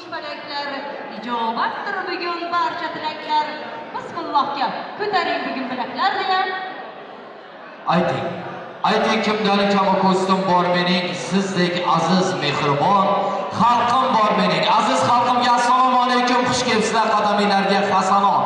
Uch falaklar, ijobatdir bugun barcha tilaklar. Bismillohga ko'taring bugun bilaklar degan. Ayting, ayting kimdan kami ko'stim bor mening, sizdek aziz mehribon xalqim bor mening. Aziz xalqimga assalomu alaykum, xush kelibsizlar qadaminglarga hasanot.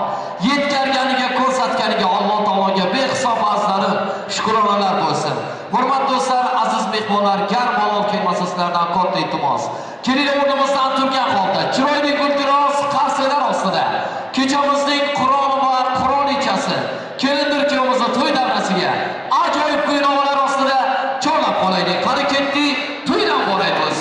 Yetkarganiga, ko'rsatganiga Alloh taologa behisob azlarim shukronalar bo'lsin. Hurmatli do'stlar, aziz mehmonlar, gar malol kelmasa sizlardan katta iltimos. Kelinglar o'rnimizdan turgan holda, chiroyli guldiroz qarsaklar ostida kechamizning quroli va qurolichasi kelindir kuyovimizni to'y davrasiga ajoyib kuy-navolar ostida chorlab qolaylik. Qani ketdik, to'ydan boraymiz.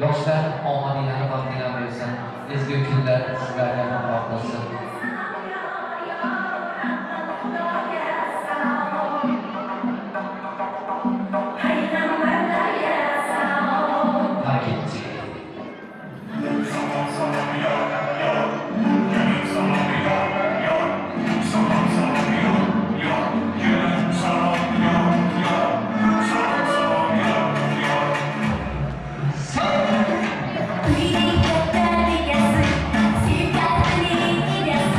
Yoshlar omadinglarni baxtinglar bersin. Ezgu kunlar sizlarga hamroh bo'lsin. Sevgilim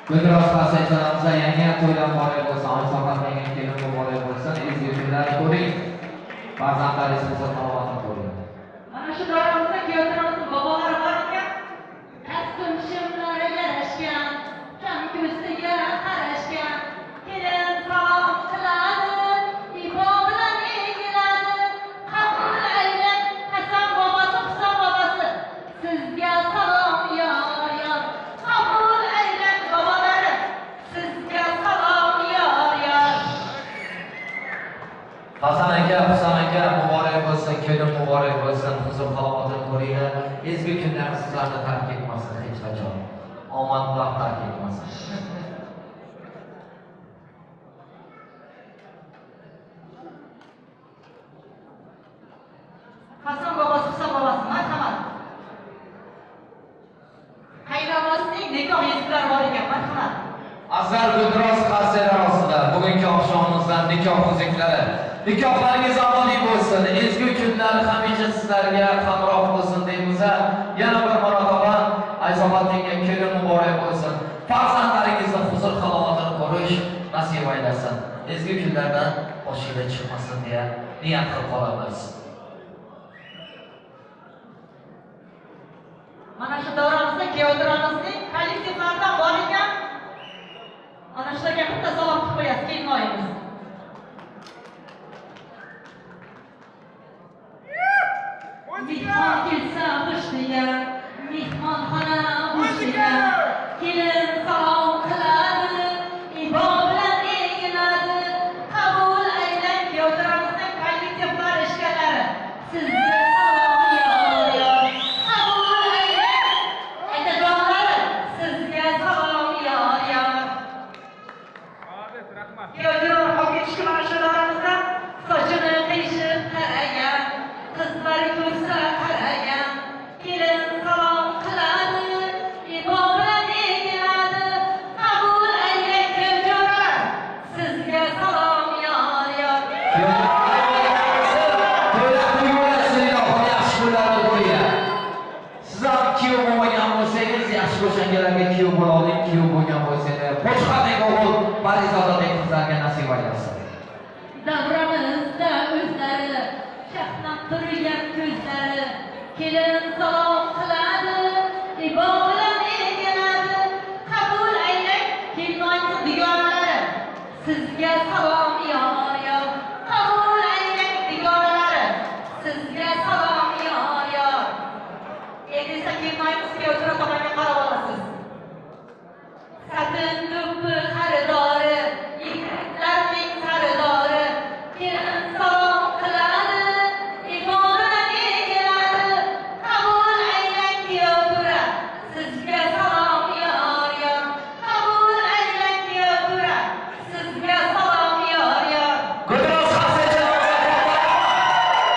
Guldiroz qarsakchalarimiz yangi to'ylar muborak bo'lsin, oy yangi kelin muborak bo'lsin, ezgu kunlar ko'ring, farzandlaringiz huzur halovatini ko'ring. Mana shu doramizda kuyovlarimiz bobolari bor ekan, qasdum shimlari yarashgan, kam ko'ziga qarashgan, kelin salom qiladi, ibo bilan egiladi, qabul aylab Hasan bobosi, Husan bobosi, sizga salom yor yor, qabul aylab bobolari, sizga salom yor yor. Hasan aka, Husan aka muborak bo'lsin, kelin muborak bo'lsin, huzur halovatini ko'ringlar. Ezgu kunlar sizlarni tark etmasin hech qachon. Omad bilan tark etmasin. Hasan bobosi, Husan bobosi, marhamat. Qaynonasining nikoh yuzuklari bor ekan, marhamat. Azar Guldiroz qarsaklar ostida bugungi oqshomimizdan nikoh yuzuklari. Nikohlaringiz abadiy bo'lsin, ezgu kunlar hamisha sizlarga hamroh bo'lsin deymiz. Yana bir marotaba Aysobatdinga kelin muborak bo'lsin. Farzandlaringizni huzur halovatini ko'rish nasib aylasin. Ezgu kunlardan boshinglar chiqmasin deya niyat qilib qolamiz. Mana shu davramizda kuyovlarimizning kollektivlaridan bor ekan. Ana shularga bitta salom qilib qo'yasiz, kelinoyimiz. Mehmon kelsa xush degan, mehmonxona bo'sh degan, kelin salom qiladi, ibo bilan egiladi, qabul aylab kuyovlarimizning kollektivlari ishkalari. Sizga salom yor yor, qabul aylab aytajonlari, sizga salom yor yor. Kuyovlar qolib ketishdi mana shu davramiz. Sochini qiyshib qaragan, qizlar ko'rsa qaragan, kelin salom qiladi, ibo bilan egiladi, qabul aylab kuyovlar, sizga salom yor yor. To'ylar bo'lsin, ilohim yaxshi kunlarni ko'ringlar. Siz ham kuyov bo'lmagan bo'lsangiz, yaxshi ko'shangalarga kuyov bo'la oling, kuyov bo'lgan bo'lsangiz, qo'chqordek o'g'il, parizodadek qizlarga nasib aylasin. Davramizda o'zlari, chaqnab turgan ko'zlari, kelin salom qiladi, ibo bilan egiladi, qabul aylab kelinoyimiz dugonalari, sizga salom yor yor, qabul aylab dugonalari, sizga salom yor yor. Endi esa kelinoyimiz kuyovjo'ra tomonga qarab olasiz. Satin do'ppi xaridori, yigitlarning sardori, kelin salom qiladi, ibo bilan egiladi, qabul aylang kuyovjo'ra, sizga salom yor yor, qabul aylang kuyovjo'ra, sizga salom yor yor. Guldiroz qarsakchalarimiz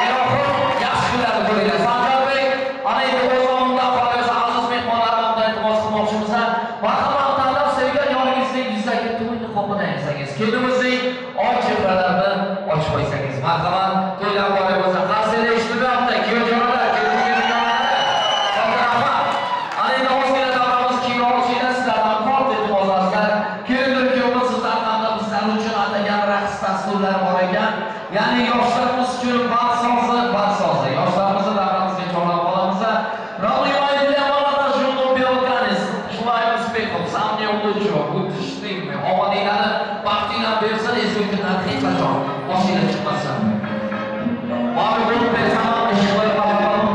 ilohim yaxshi kunlarni ko'ringlar. Sanjarbek, ana endi o'z nomidan qolaversa aziz mehmonlar nomidan iltimos qilmoqchimiz. Marhamat, tanlab sevgan yoringizning yuzidagi to'y niqobini ayirsangiz, kelinimizning oy chehralarini ochib qo'ysangiz, marhamat, to'ylar muborak bo'lsin. Qarsaklar eshitilmayapti, kuyovjo'ralar, kelinlar, rahmat. Ana endi ozgina davramiz keyinroq sizlardan katta iltimos azizlar. Kelindir kuyovimiz sizlar hamda bizlar uchun atagan raqs dasturlari bor ekan. Ya'ni yoshlarimiz uchun baxt sozi, baxt sozi. Yoshlarimizni davramizga chorlab qolamiz. Omadinglarni, baxtinglarni bersin, ezgu kunlar hech qachon boshingdan chiqmasin. Bor bo'lib bersam, ishqilib qolaman.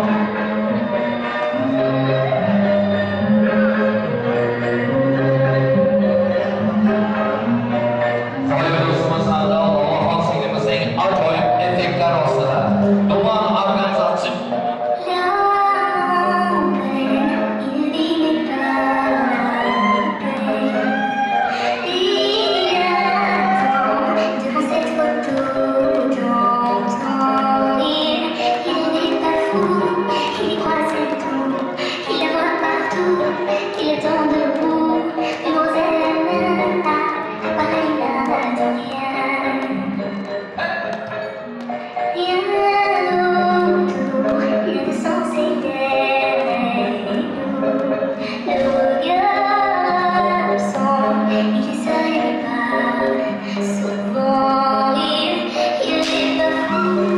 Zoir do'stimiz hamda Ollohxon singlimizning ajoyib effektlari ostida. Duman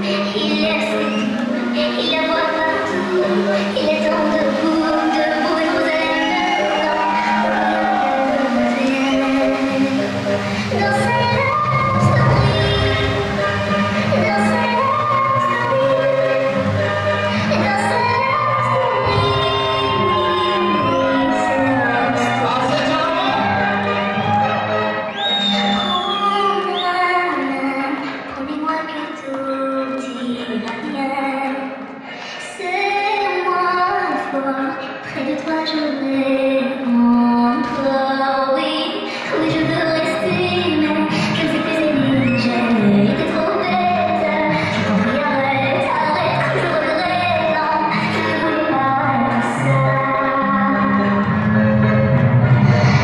Il laisse tout, il la voit partout. Il est temps debout, debout, et vous aime maintenant. Dans sa love story, dans sa love story, dans sa love story, Promets-moi que tout ira bien. Serre-moi fort, près de toi je rentre. Oui, oui, je veux rester, mais je ne sais plus aimer. J'ai été trop bête. Je t'en prie, arrête, arrête, je regrette. Non, je ne voulais pas être ça.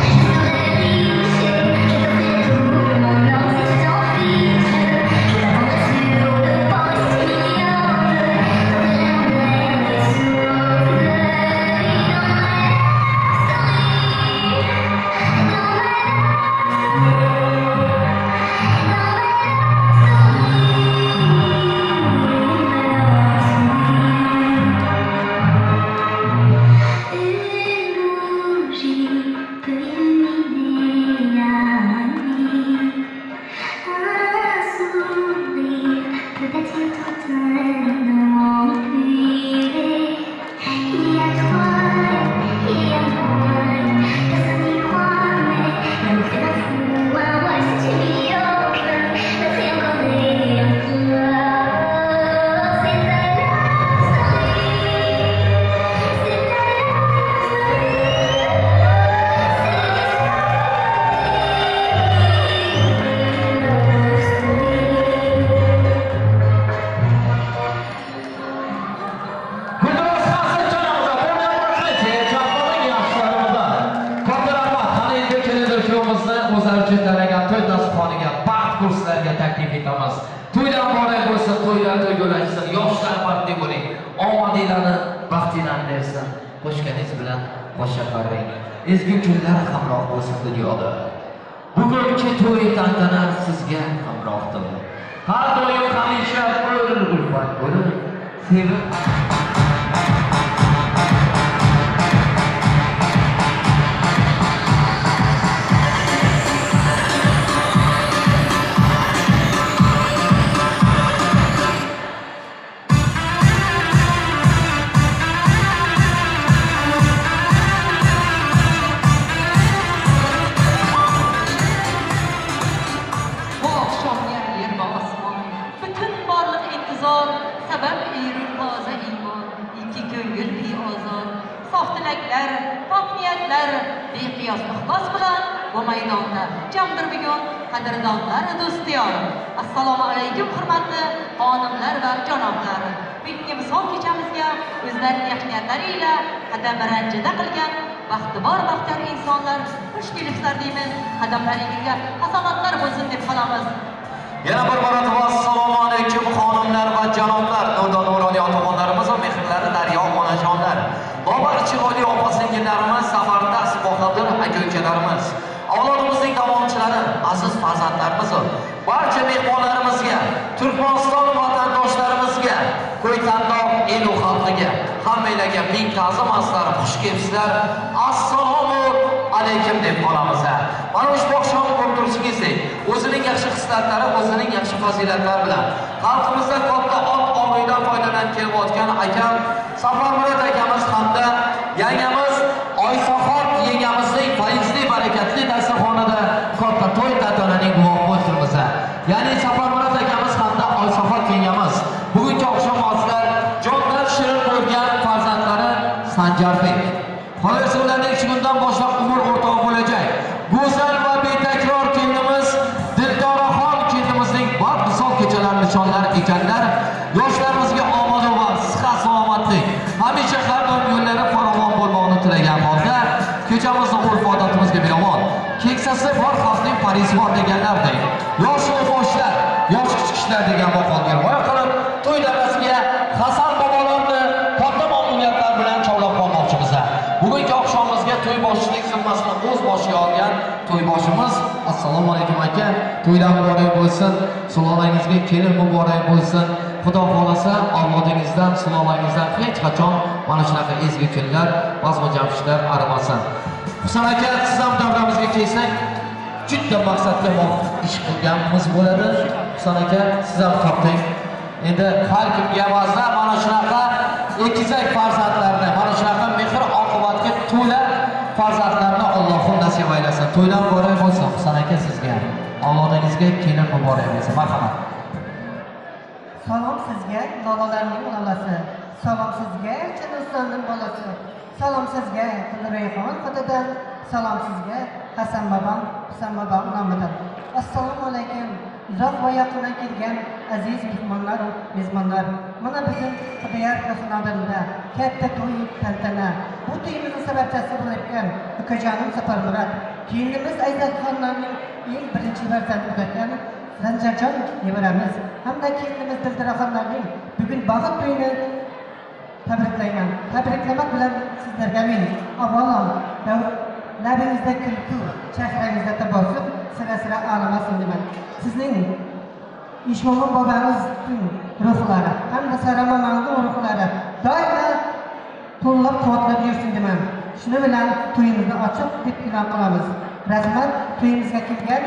Je serais riche et je t'offrirais tout mon or si tu t'en fiches. Je t'attendrai sur le port et si tu m'ignores, je t'offrirai un dernier souffle de vie dans ma love story, dans ma love story, dans ma love story, ma love story. Une bougie peut illuminer la nuit. Un sourire peut bâtir tout un empire. Il y a toi, il y a moi, personne n'y croit, mais l'amour fait d'un fou un roi. Si tu m'ignores, je battrai encore et encore. C'est ta love story, c'est ta love story, c'est l'histoire d'une love story. Gulduros Hasanjonimiz, yoshlarimiz, katta rahmat. Qani endi kelindir kuyovimizni o'zlari uchun tanlagan to'y dasturxoniga, baxt kursilariga taklif etamiz. To'ylar muborak bo'lsin, to'ylar to'yga ulansin, yoshlar baxtli bo'ling. Omadinglarni, baxtinglarni bersin. Qo'shganingiz bilan qo'sha qaring. Ezgu kunlar hamroh bo'lsin dunyoda. Bugungi to'y tantana sizga hamrohdir. Har doim hamisha bir ulfat bo'lib, sevib Bu oqshomga yer va osmon, butun borliq intizor, sabab erur toza iymon, ikki ko'ngil beozor, sof tilaklar, pok niyatlar, beqiyos ixlos bilan bu maydonda jamdir bugun qadrdonlar, do'stiyor. Assalomu alaykum hurmatli xonimlar va janoblar. Bugungi misol kechamizga o'zlarining yaxshi niyatlari ila qadam ranjida qilgan baxtibor baxtiyor insonlar xush kelibsizlar deymiz. Qadamlaringizga hasanatlar bo'lsin deb qolamiz. Yana bir marotaba assalomu alaykum xonimlar va janoblar, nurdan nuroniy otaxonlarimiz va mehrlari daryo onajonlar, bobur chiroyli opa singillarimiz, zabardast bahodir aka ukalarimiz, avlodimizning davomchilari, aziz farzandlarimiz, barcha mehmonlarimizga, Turkmaniston vatandoshlarimizga, Ko'ytandoq el u xalqiga, hammanglarga ming ta'zim aslarim, xush kelibsizlar. Assalomu alaykum deb qolamiz. Mana ushbu oqshom ko'rib turishingizdek, o'zining yaxshi xislatlari, o'zining yaxshi fazilatlari bilan xalqimizda katta ot obro'yidan foydalanib kelayotgan akam Safarmurod akamiz hamda yangamiz Oysohor yengamizning fayzli barakatli dasturxonida katta to'y tantananing guvohi bo'lib turibmiz. Ya'ni Safarmurod akamiz hamda Oysohor yengamiz bugungi oqshom hozirlar jondan shirin bo'lgan farzandlari Sanjarbek. Qolaversa ularning shu kundan boshlab umr o'rtog'i bo'lajak go'zal va betakror kelinimiz Dildoraxon kelinimizning baxt misol kechalari nishonlari ekanlar. Yoshlarimizga omad va sihat salomatlik, hamisha har doim yo'llari farovon bo'lmoqni tilagan holda kechamizni urf-odatimizga binoan keksasi bor xalqning parisi bor deganlardek, yosh boshlar, yosh kichiklar degan maqolga rioya qilib to'y davrasiga Hasan bobolarni katta mamnuniyatlar bilan chorlab qolmoqchimiz. Bugungi oqshomimizga to'y boshilik zimmasini o'z boshiga olgan to'yboshimiz, assalomu alaykum aka, to'ylar muborak bo'lsin, sulolangizga kelin muborak bo'lsin, Xudo xolasa avlodingizdan, sulolangizdan hech qachon mana shunaqa ezgu kunlar, bazmi jamshidlar arimasin. Husan aka, siz ham davramizga kelsak, juda maqsadga muvofiq ish qilganimiz bo'ladi. Husan aka, siz ham topding. Endi har kimga emasda mana shunaqa ekizak farzandlarni, mana shunaqa mehr oqibatga to'la farzandlarni Allohim nasib aylasin. To'ylar muborak bo'lsin Husan aka sizga. Avlodingizga kelin muborak bo'lsin. Marhamat. Salom sizga, lolalarning lolasi. Salom sizga, Chinistonning bolasi. Salom sizga, Rayhon xotadan. Salom sizga, Hasan babam, Husan babam nomidan. Assalomu alaykum. Uzoq va yaqindan kelgan aziz mehmonlar va mezbonlar. Mana bugun Xudoyor xonadonida katta to'y tantana. Bu to'yimizning sababchisi bo'layotgan ukajonim Saparmurod, kelinimiz Ayzatxonlarning eng birinchi farzandi bo'layotgan Zanjarjon nevaramiz hamda kelinimiz Dildiraxonlarning bugun baxt to'yini tabriklayman. Tabriklamak bilan sizlarga men avvalo labingizda kulgu, chehrangizda tabassum, sira-sira ağlamasın deyman. Sizning Ishmo'min bobomizning ruhlari hamda Sara momamizning ruhlari doimo qo'llab-quvvatlab yursin deyman. Shuni bilan to'yimizni ochiq deb e'lon qilamiz. Rahmat to'yimizga kelgan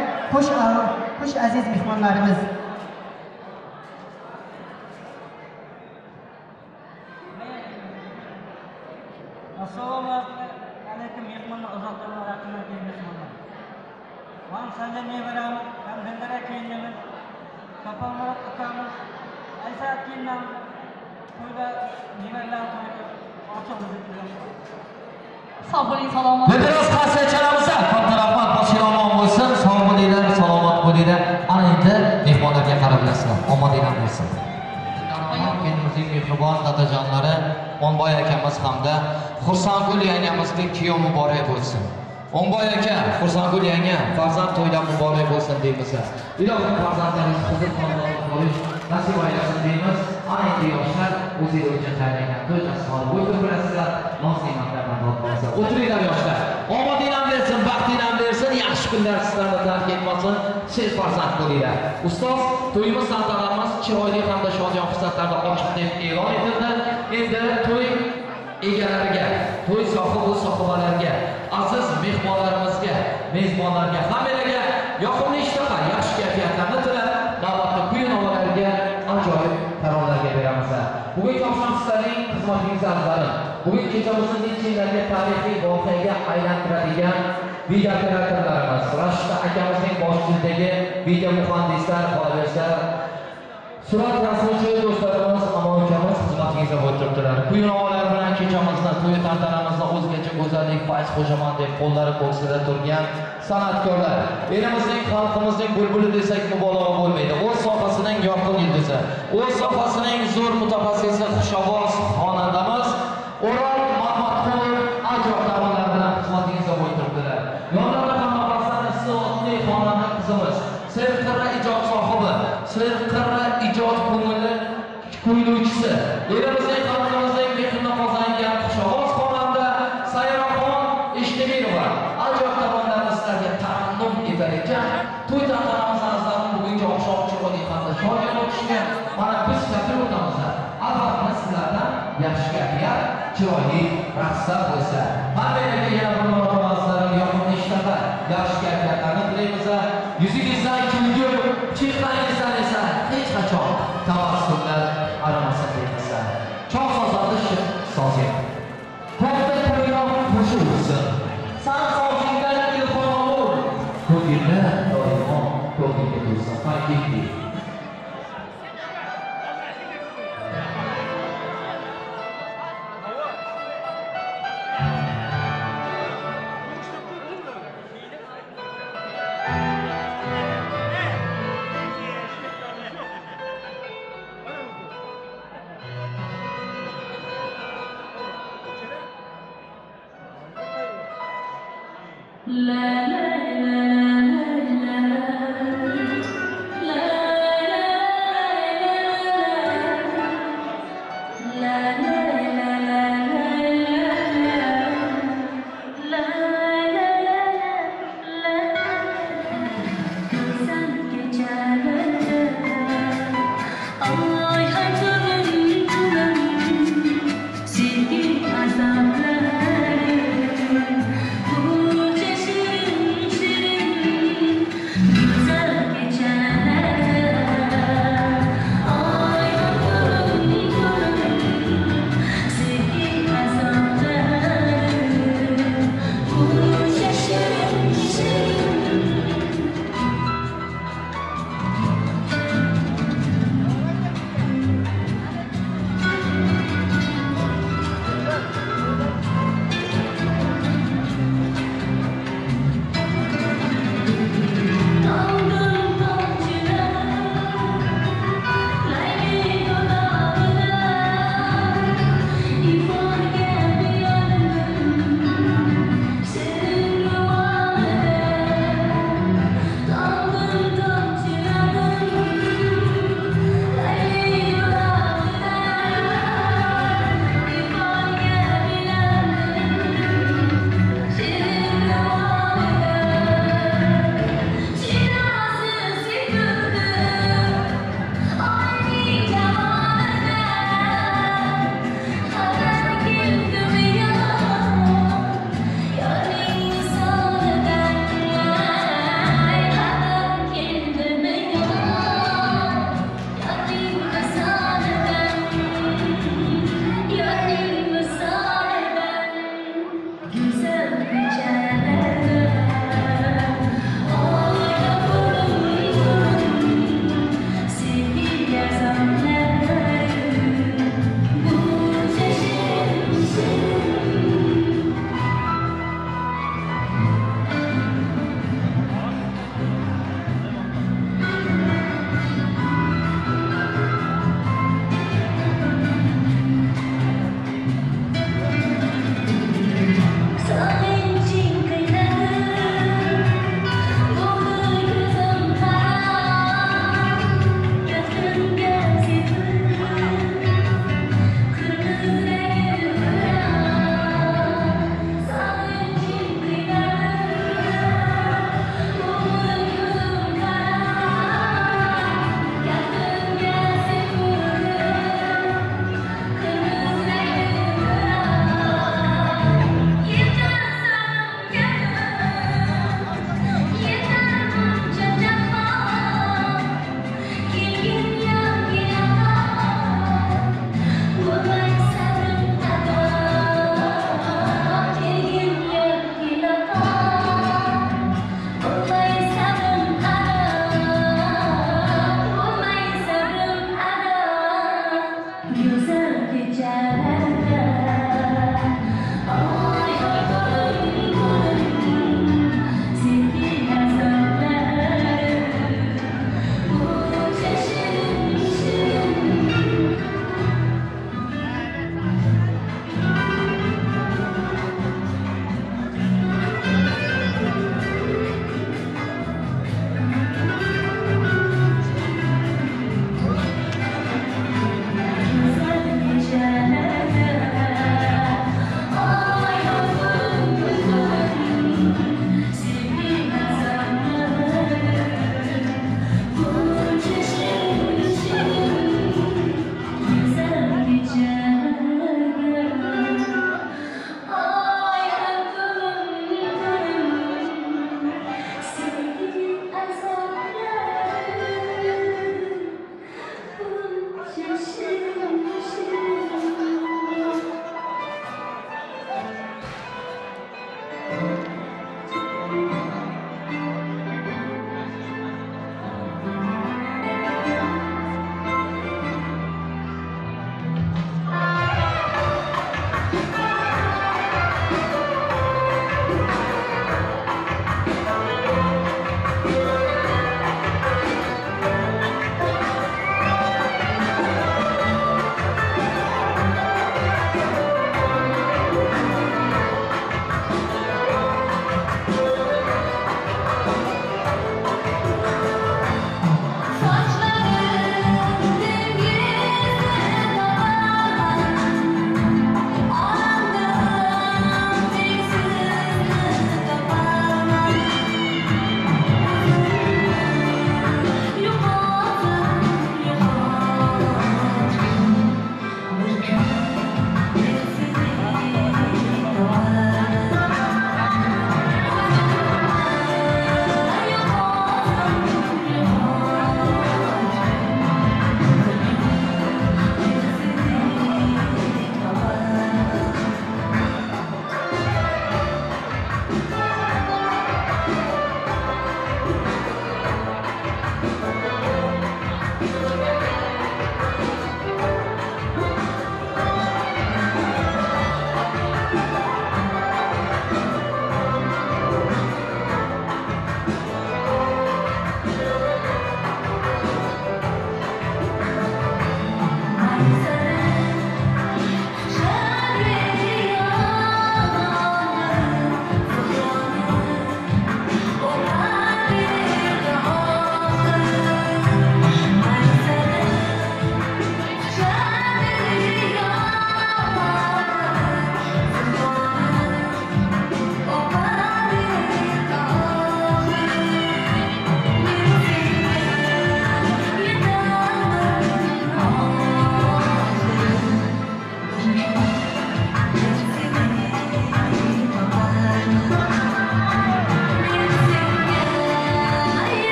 xush aziz mehmonlarimiz. Assalomu alaykum mehmonlar, uzoqdan va yaqindan kelgan mehmonlar. Ham Sanjar nevaramiz, ham Dildira kelinimiz, Saparmurod ukamiz, Aysat kelinimiz to'yda nevaralar to'yini ochiq deb e'lon qilamiz. Sog' bo'ling, salomat. Dildiroz qarsak chalamiz. Katta rahmat, boshing omon bo'lsin, sog' bo'linglar, salomat bo'linglar. Ana endi mehmonlarga qarab bilasizlar. Omadinglar bo'lsin. Kelinimizning mehribon dadajonlari O'nboy akamiz hamda Xursandgul yangamizga kuyov muborak bo'lsin. O'nboy aka, Xursandgul yanga, farzand to'ylar muborak bo'lsin deymiz. Ilohim farzandlaringiz huzur xonadonida qolish nasib aylasin deymiz. Ana endi yoshlar o'zinglar uchun tayyorlangan to'y dasturxoni bo'y bilasizlar, noz-ne'matlardan dod bo'lsin. O'tiringlar yoshlar. Omadinglar bersin, baxtinglar bersin, yaxshi kunlar sizlarni tark etmasin. Siz farzand bo'linglar. Ustoz, to'yimiz tantanamiz chiroyli hamda shodiyon fursatlarda ochiq deb e'lon etildi. Endi to'y egalariga, to'y sohibi sohibalariga, aziz mehmonlarimizga, mezbonlarga, hammalarga yoqimli ishtaha, yaxshi kayfiyatlarni tilab, navbatni kuy-navolarga, ajoyib taronalarga beramiz. Bugungi oqshom sizlarning xizmatingizda azizlarim. Bugun kechamizni necha yillarga tarixiy voqeaga aylantiradigan video operatorlarimiz, Rashid akamizning boshchiligidagi video muhandislar, qolaversa surat rasmchi do'stlarimiz, Amon ukamiz xizmatingizda bo'lib turibdilar. Kuy-navolar bilan kechamizni, to'y tantanamizni o'zgacha go'zallik, fayz qo'shaman deb qo'llari ko'ksida turgan san'atkorlar, elimizning, xalqimizning bulbuli desak mubolag'a bo'lmaydi. O'z sohasining yorqin yulduzi, o'z sohasining zo'r mutaxassisi, xushovoz xonandamiz O'rol Mahmadqulov ajoyib taronalar bilan xizmatingizda bo'lib turibdilar. Yonlarida ham nafasdan iste'dodli xonanda qizimiz, serqirra ijod sohibi, serqirra ijod ko'ngilli kuylovchisi, elimizning, xalqimizning mehrini qozongan xushovoz xonanda Sayraxon Eshtemirova ajoyib taronalarni sizlarga tarannum etar ekan. To'y tantanamiz azizlarim bugungi oqshom chiroyli hamda shodiyon o'tishiga mana biz kafil o'tamiz. Albatta sizlardan yaxshi kayfiyat, chiroyli raqslar bo'lsa. Hammalarga yana bir marotaba azizlarim yoqimli ishtaha, yaxshi kayfiyatlarni tilaymiz. Yuzingizdan kulgu, chehrangizdan esa hech qachon tabassumlar arimasin deymiz. Cho'g' sozanda sozing. Katta to'yroq qo'shib o'tsin. San sozingdan ilhom olur. Ko'ngilda doimo ko'ngilga to'lsin. Farqli. La la la la la la la la la la la la la.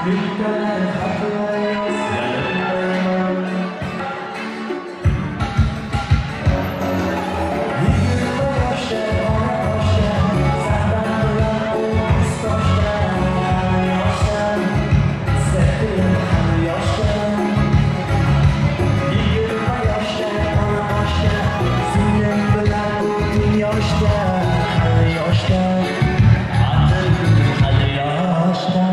Mingtalar xatlar yozganimdan. 20 yoshda ona toshda, sahram bilan o'z toshda. Yoshdan sevdim ham yoshdan. 20 yoshda ona oshda, singlim bilan o'tin yoshda. Hali yoshda, atir gul hali yoshda.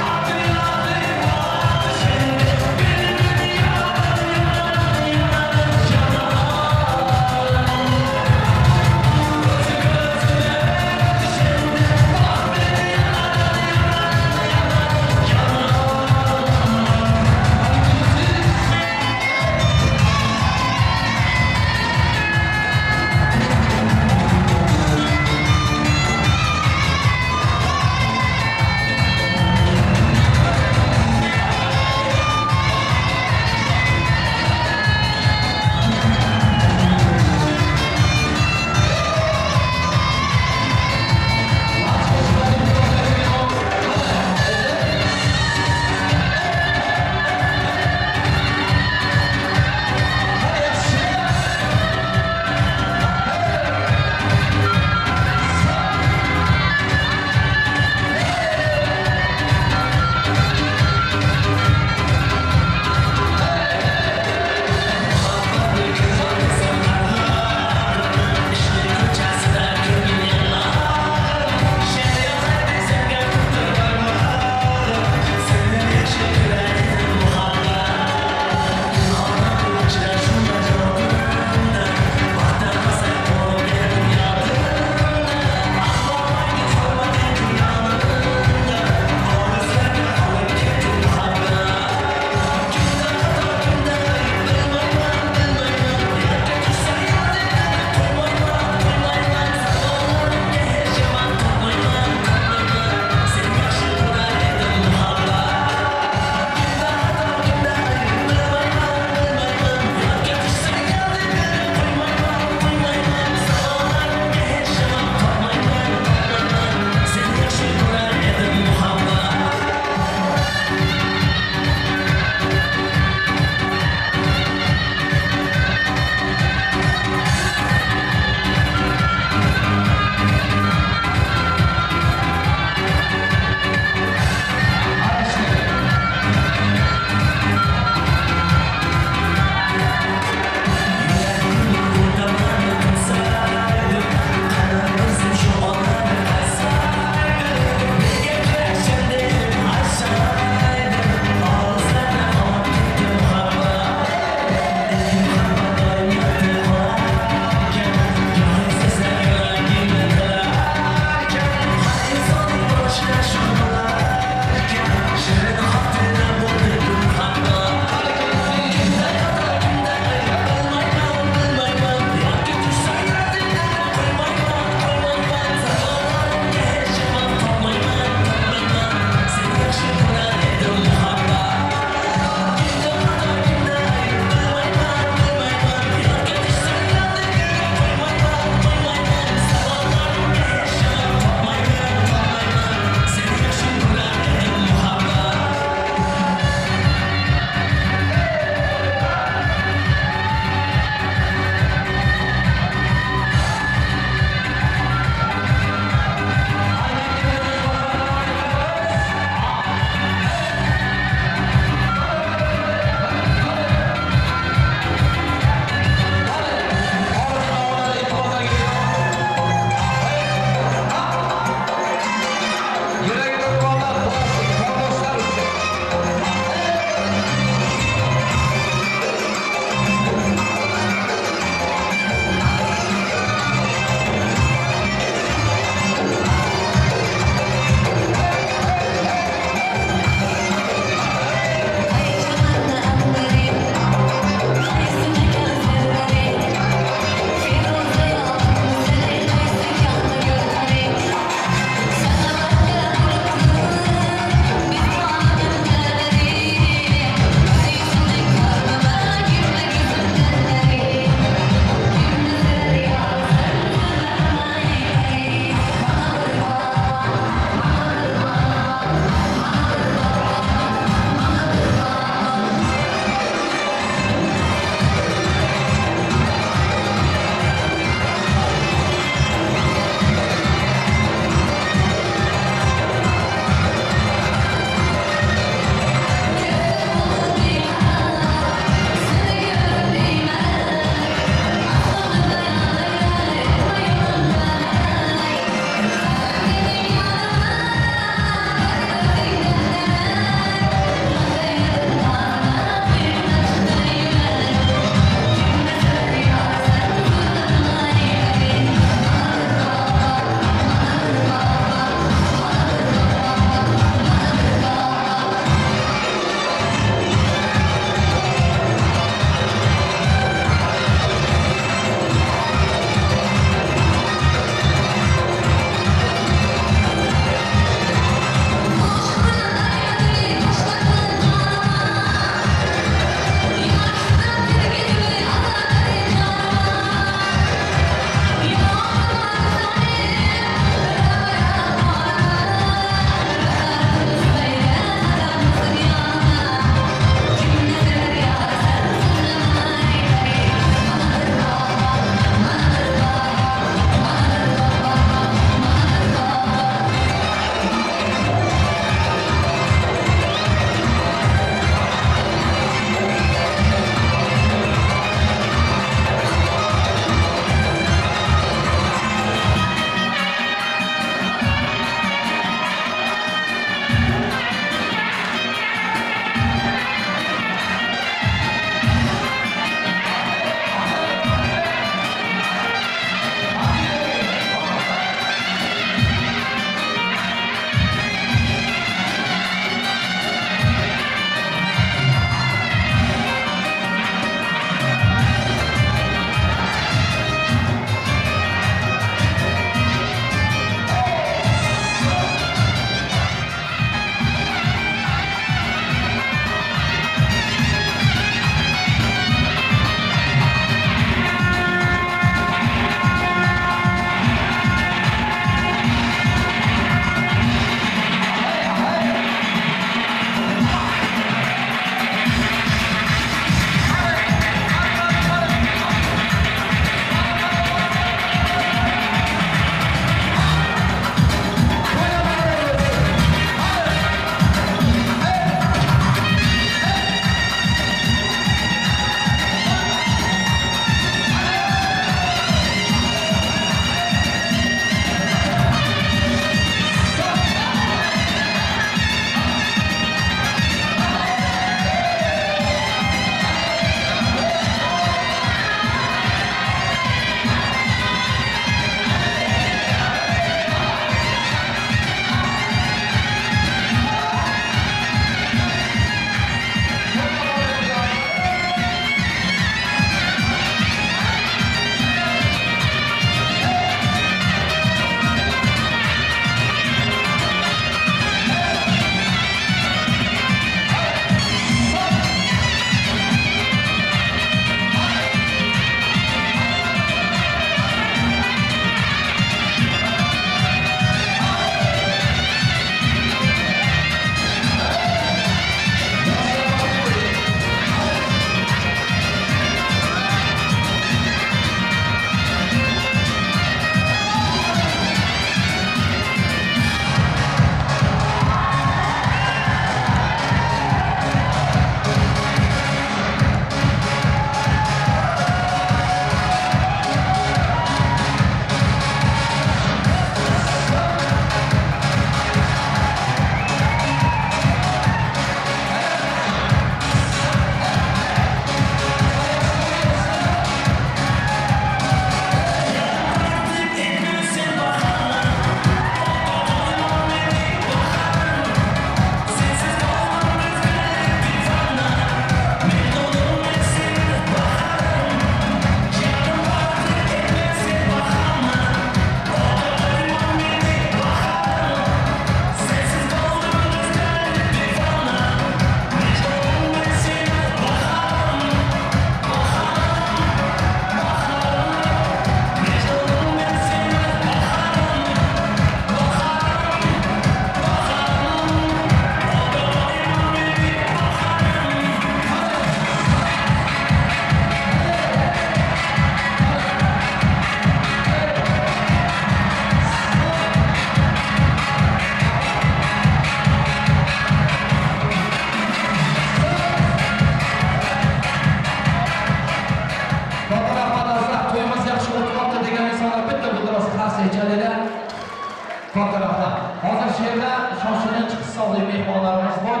mehmonlarimiz bor.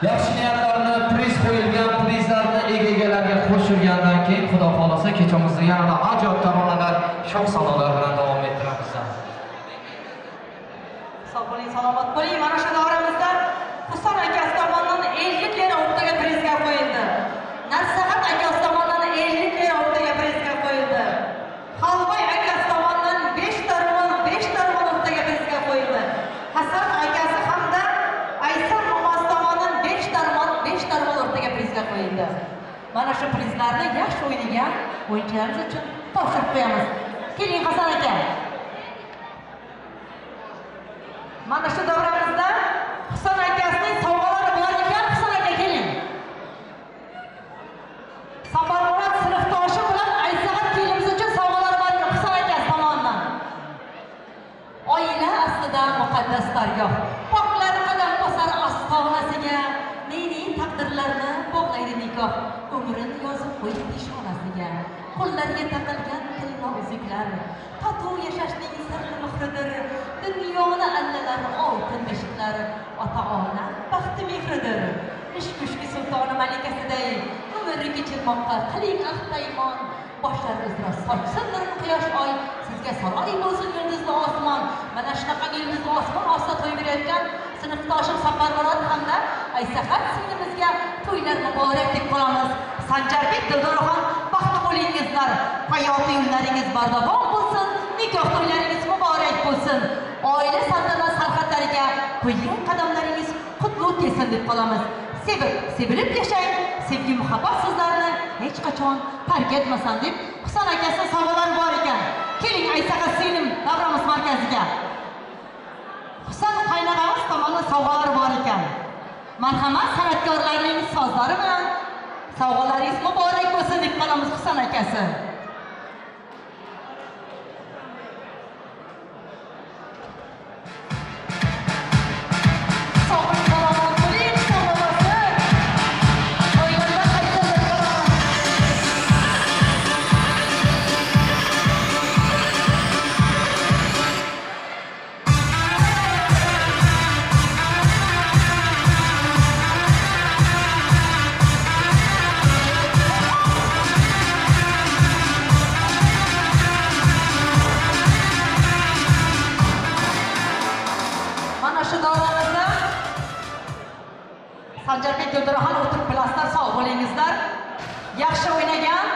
Yaxshi niyatlarni, priz qo'yilgan prizlarni egalariga qo'shilgandan keyin Xudo xolasa kechamizni yanada ajoyib taronalar, sho'x sadolar bilan davom ettiramiz. Sog' bo'ling, salomat bo'ling. Mana shu davramizda Husan akasi tomonidan 50 lira o'rtaga prizga qo'yildi. Narsahat akasi tomonidan 50 lira o'rtaga prizga qo'yildi. Xalvoy akasi tomonidan 5 tarvon o'rtaga prizga qo'yildi. Hasan akasi hamda Aysan momosi tomonidan 5 tarvon o'rtaga prizga qo'yildi. Mana shu prizlarni yaxshi o'ynagan o'yinchilarimiz uchun topshirib qo'yamiz. Keling Hasan aka. Mana shu davramizda Husan akasining sovg'alari bor ekan. Husan aka keling. Saparmurod sinfdoshi bilan Aysahat kelinimiz uchun sovg'alari bor ekan Husan akasi tomonidan. Oila aslida muqaddas dargoh. Poklar qadam bosar ostonasiga, mening taqdirlarni bog'laydi nikoh. Umrini yozib qo'yib peshonasiga. Qo'llarga taqilgan tillo uzuklar, totuv yashashning sirli mehridir. Dunyoni allalar oltin beshiklar, ota-ona baxti mehridir. Ish kushki sultoni malikasiday umri kechirmoqqa qiling ahd paymon. Boshlar uzra sochsin nurli quyosh oy, sizga saroy bo'lsin yulduzli osmon. Mana shunaqa yulduzli osmon ostida to'y berayotgan sinfdoshim Saparmurod hamda Aysahat singlimizga to'ylar muborak deb qolamiz. Sanjarbek Dildoraxon, baxtli bo'lingizlar, hayoti yo'llaringiz bardavom bo'lsin, nikoh to'ylaringiz muborak bo'lsin. Oila saltanat sarhadlariga qo'ygan qadamlaringiz qutlu kelsin deb qolamiz. Sevib, sevilib yashang, sevgi muhabbat sizlarni hech qachon tark etmasin deb Husan akasining sovg'alari bor ekan. Keling Aysahat singlim davramiz markaziga. Husan qaynog'amiz tomonidan sovg'alari bor ekan. Marhamat, san'atkorlarning sozlari bilan sovg'alaringiz muborak bo'lsin deb qolamiz Husan akasi. Sanjarbek Dildoraxon o'tirib bilasizlar, sog' bo'lingizlar. Yaxshi o'ynagan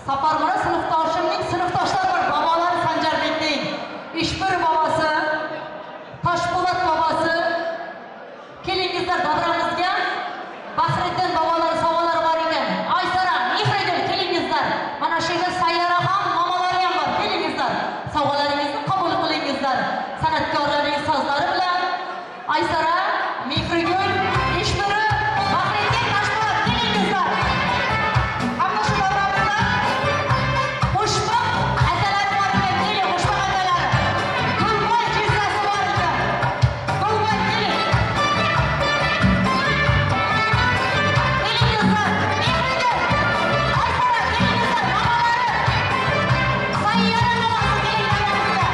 Saparmurod sinfdoshimning sinfdoshlari bor, bobolari Sanjarbekning Ishbir bobosi, Toshpo'lat bobosi. Kelingizlar davramizga. Bahriddin bobolari sovg'alari bor ekan. Aysara, Mehrigul kelingizlar. Mana shu yerda Sayyaraxon momolari ham bor. Kelingizlar. Sovg'alaringizni qabul qilingizlar. San'atkorlarning sozlari bilan Aysara, Mehrigul, Ishbiri, Bahriddin, Toshpo'lat kelingizlar. Hamma shu davramizda qo'shboq akalari bor ekan. Keling, qo'shboq akalari. Gulboy jizzasi bor ekan. Gulboy keling. Kelingizlar. Mehrigul, Aysara kelingizlar, momalari. Sayyora momosi keling davramizga.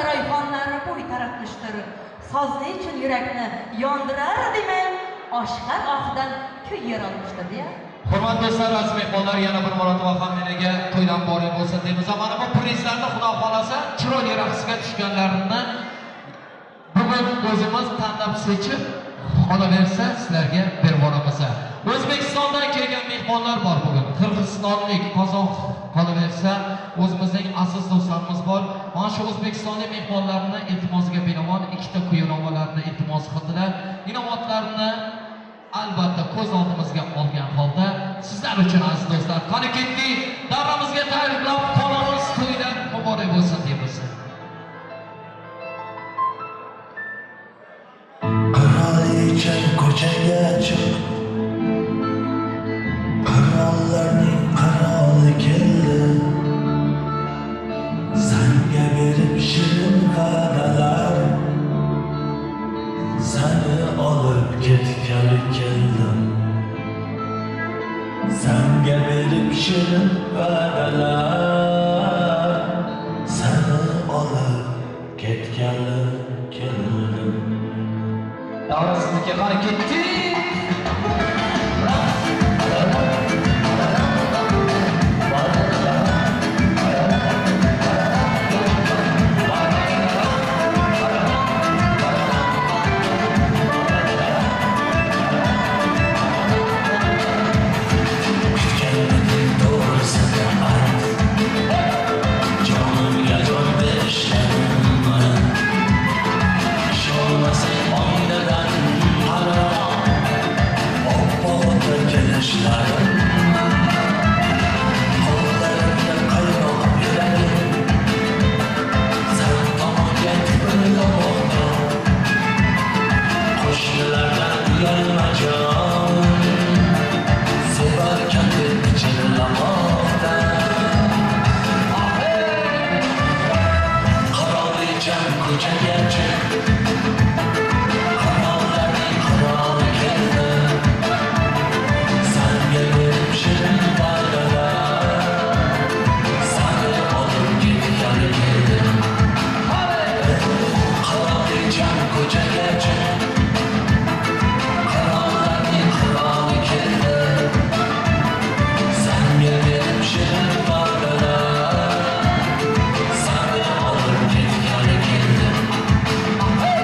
Rayhonlar bo'y taratmishdir. Soz nechun yurakni yondirar demang, oshiqlar ohidan kuy yaralmışdır deya. Hurmatli do'stlar, aziz mehmonlar, yana bir marotaba hammalarga to'ylar muborak bo'lsin deymiz. Mana bu prizlarni Xudo xolasa chiroyli raqsga tushganlarini bugun o'zimiz tanlab seçib qolaversa sizlarga berib boramiz. O'zbekistondan kelgan mehmonlar bor bugun. Qirg'izistonlik, qozoq qolaversa o'zimizning aziz do'stlarimiz bor. Mana shu o'zbekistonlik mehmonlarni iltimosiga binoan ikkita kuy-navolarni iltimos qildilar. Inobatlarni albatta ko'z oldimizga olgan holda sizlar uchun aziz do'stlar, qani ketdik, davramizga tayyorlab qolamiz, to'ylar muborak bo'lsin deymiz. Qirolichang ko'chaga chiq, qirollarning qiroli keldi. Sanga berib shirin va'dalar, seni olib ketgani keldim. Sanga berib shirin va'dalar, seni olib ketgani keldim. Davra sizniki, qani ketdik. Hey!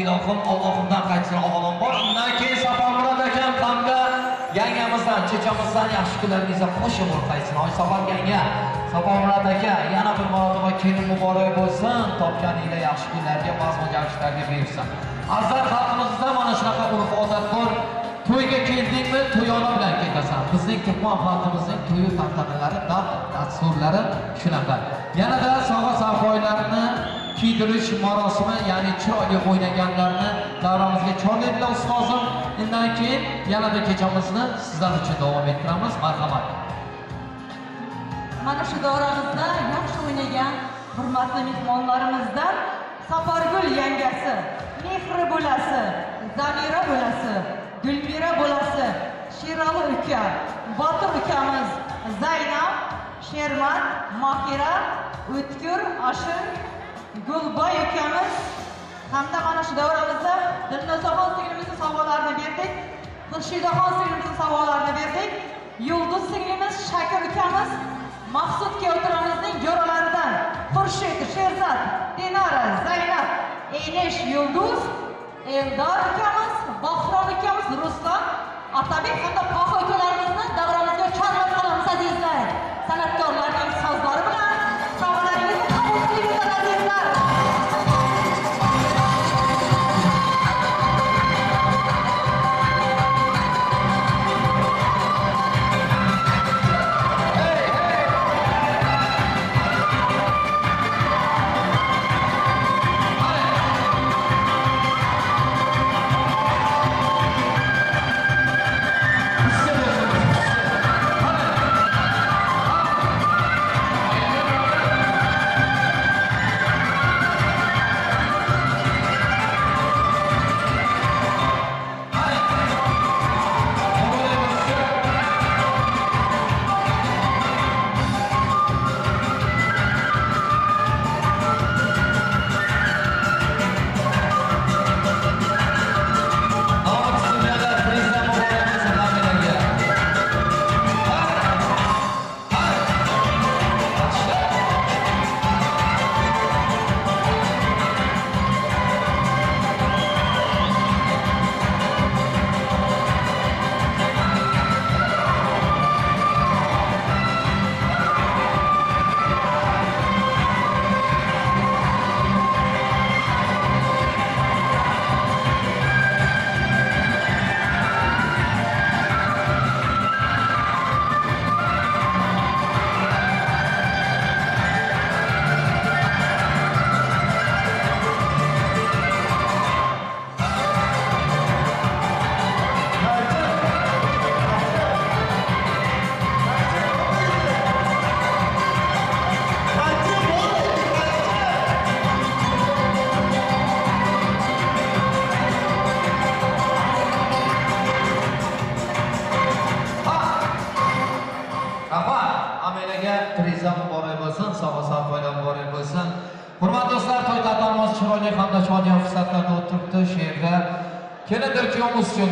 ilohim, Allohimdan qaytsin avvalambor. Undan keyin Saparmurod akam hamda yangamizdan, chechamizdan yaxshi kunlaringizga qo'shib qaytsin. Oysafar yanga, Saparmurod aka, yana bir marotaba kelin muborak bo'lsin, topganinglar yaxshi kunlarga, mazmun jamshidlarga buyursin. Azizlar, xalqimizda mana shunaqa urf-odat bor. To'yga keldingmi, to'yona bilan ketasan. Bizning turkman xalqimizning to'yi tantanalari, dasturlari shunaqa. Yanada sovg'a sovg'oylarni kiydirish marosimi, ya'ni chiroyli o'ynaganlarni davramizga chorlaydilar ustozim. Undan keyin yanada kechamizni sizlar uchun davom ettiramiz. Marhamat. Mana shu davramizda yaxshi o'ynagan hurmatli mehmonlarimizdan Sapargul yangasi, Mehri bo'lasi, Zamira bo'lasi, Gulmira bo'lasi, Sherali uka, Botir ukamiz, Zaynab, Shermat, Mohira, O'tkir, Ashir, Gulboy ukamiz hamda mana shu davramizda Dilnozaxon singlimizning sovg'alarini berdik, Xurshidaxon singlimizning sovg'alarini berdik, Yulduz singlimiz, Shakir ukamiz, Maqsud kuyovtiramizning jo'ralaridan Xurshid, Sherzod, Dinara, Zaynab, Enish, Yulduz, Eldor ukamiz, Bahrom ukamiz, Ruslan, Otabek hamda Pohi ukalarimizni davramizga chorlab qolamiz azizlar. San'atkorlarning sozlari bilan sovg'alaringizni qabul qilinglar azizlar.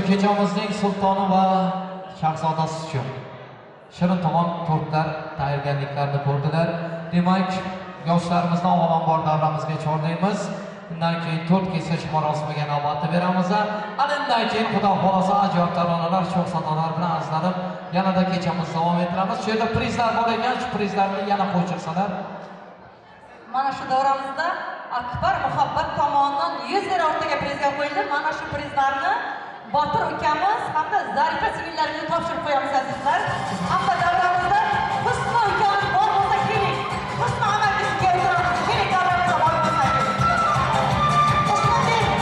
Kechamizning sultoni va shahzodasi uchun shirin taom tortlar tayyorgarliklarini ko'rdilar. Demak, yoshlarimizni avvalambor davramizga chorlaymiz. Undan keyin tort kesish marosimiga navbatni beramiz. Ana undan keyin Xudo xohlasa ajoyib taronalar, sho'x sadolar bilan azizlarim yanada kechamizni davom ettiramiz. Shu yerda prizlar bor ekan, shu prizlarni yana qo'shirsalar. Mana shu davramizda Akbar Muhabbat tomonidan 100 lira o'rtaga prizga qo'yildi. Mana shu prizlarni Botir ukamiz hamda Zarifa singillarimizga topshirib qo'yamiz azizlar. Hamda davramizda Husno ukamiz bor bo'lsa keling. Husno amakimizga o'tiramiz. Keling davramizda bor bo'lsa keling. Husno keling.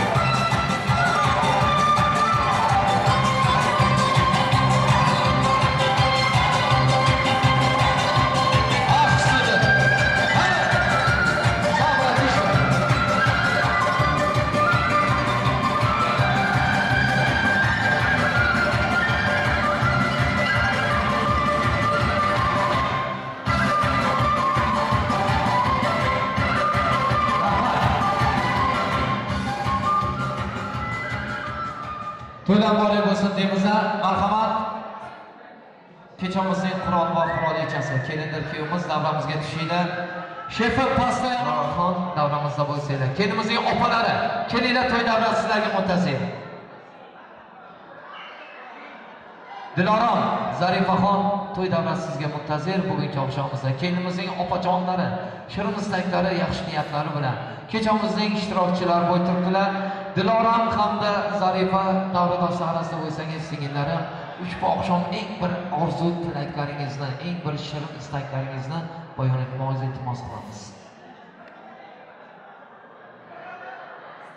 To'ylar muborak bo'lsin deymiz. Marhamat. Kechamizning qirol va qirolichasi, kelindir kuyovimiz davramizga tushinglar. Shefi pastda Xon davramizda bo'lsanglar. Kelinimizning opalari, kelinglar to'y davrasi sizlarga muntazir. Dilorom, Zarifaxon to'y davrasi sizga muntazir bugungi oqshomimizda. Kelinimizning opajonlari, shirin istaklari, yaxshi niyatlari bilan kechamizning ishtirokchilari bo'lib turibdilar. Dilorom hamda Zarifa davradoshlar orasida bo'lsangiz, singillarim, ushbu oqshom eng bir orzu tilaklaringizni, eng bir shirin istaklaringizni bayon etmoqni iltimos qilamiz.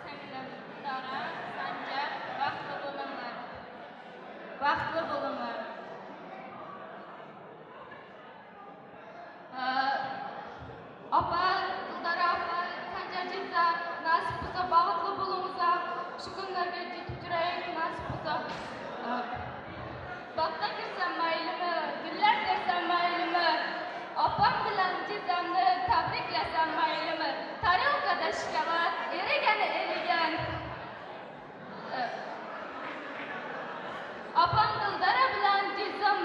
Singlim Dora, Sanjar, baxtli bo'linglar. Baxtli bo'linglar. Opa, Dildora opa, Sanjar jiza, nasib bo'lsa baxtli bo'linglar. Shu kunlarga yetib turaylik, nasib bo'lsa. Boqqa kirsam maylimi, gullar tersam maylimi, opam bilan jizamni tabriklasam maylimi, tarelkada shokolad erigani erigan. Opam Dildora bilan jizam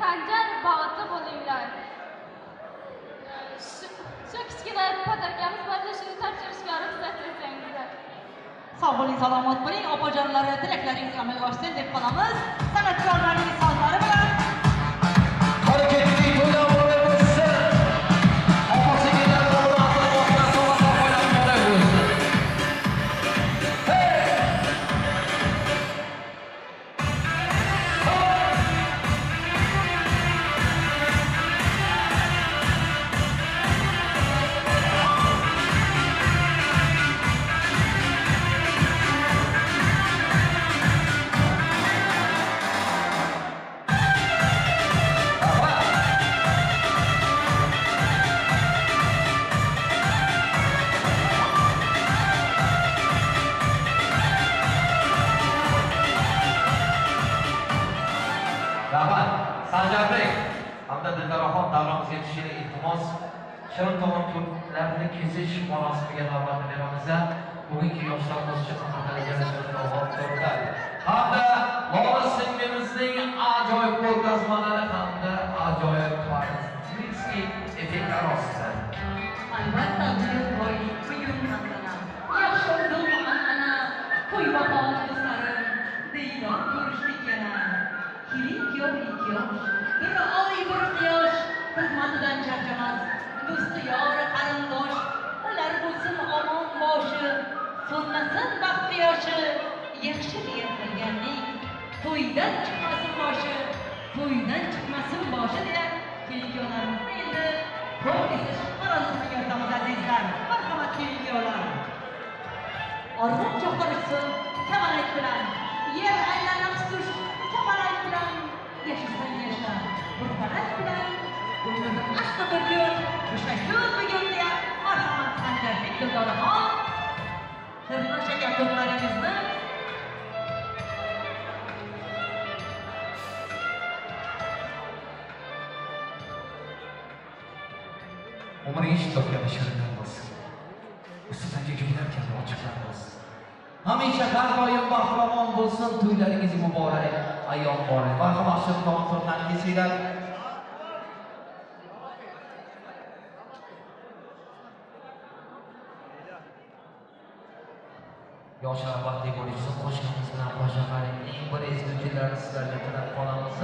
Sanjar baxtli bo'linglar. Shu kichkina podarkamiz bor, shuni topshirishga ruxsat etsangizlar. Sog' bo'ling, salomat bo'ling, opajonlari, tilaklaringiz amalga oshsin deb qolamiz. San'atkorlarning sozlari bilan harakatli to'ylar muborak bo'lsin. Opa-singillar muborak bo'lsin. Rahmat. Sanjarbek hamda Dildoraxon davramizga tushishini iltimos. Shirin taom tortlarni kesish marosimiga navbatni beramiz. Bugungi yoshlarimiz uchun tortlar hamda Lola singlimizning ajoyib ko'rgazmalari hamda ajoyib turistik effektlar ostida. Albatta, bugun to'y, bugun tantana. Yaxshi o'ldim an'ana, to'y bahori do'stlarim, diydor ko'rishdik yana. Kelin kuyov ikki yosh, bir oy bir quyosh, xizmatidan charchamas, do'sti yori qarindosh, ular bo'lsin omon boshi, so'nmasin baxt quyoshi, yaxshi niyat qilganning to'ydan chiqmasin boshi, to'ydan chiqmasin boshi deya kelin kuyovlarimizni endi to'y kesish marosimiga o'tamiz azizlar. Marhamat kelin kuyovlar. Arg'um chopqirishsin kamalak bilan, yer aylanib tush kapalak bilan, yashasan yasha bir falak bilan, umr asli bir kun, o'sha kun bugun deya marhamat Sanjarbek Dildoraxon shirin shakar to'plaringizni umringiz topgan shirinlar bo'lsin. Ustidagi gullar kabi ochiqlar bo'lsin. Hamisha har doim baxtiravon bo'lsin, to'ylaringiz muborak, ayyom muborak. Marhamat shirin taom tortlarni kesinglar. Yoshlar baxtli bo'lishsin, qo'shniz bilan qo'sha qaring. Eng bir ezgu kunlarni sizlarga tilab qolamiz.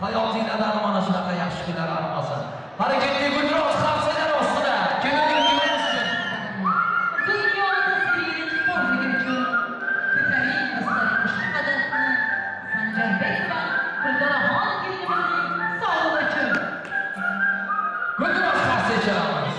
Hayotinglardan mana shunaqa yaxshi kunlar armasin. Harakatli gulroz xavfsizlar ostida. Kelin kelin. Dunyoda sevgilik borligi uchun ko'taring do'stlar ushbu qadahni Sanjarbek va Dildoraxon kelinimizning sog'lig'i uchun. Gulroz xavfsiz chalamiz.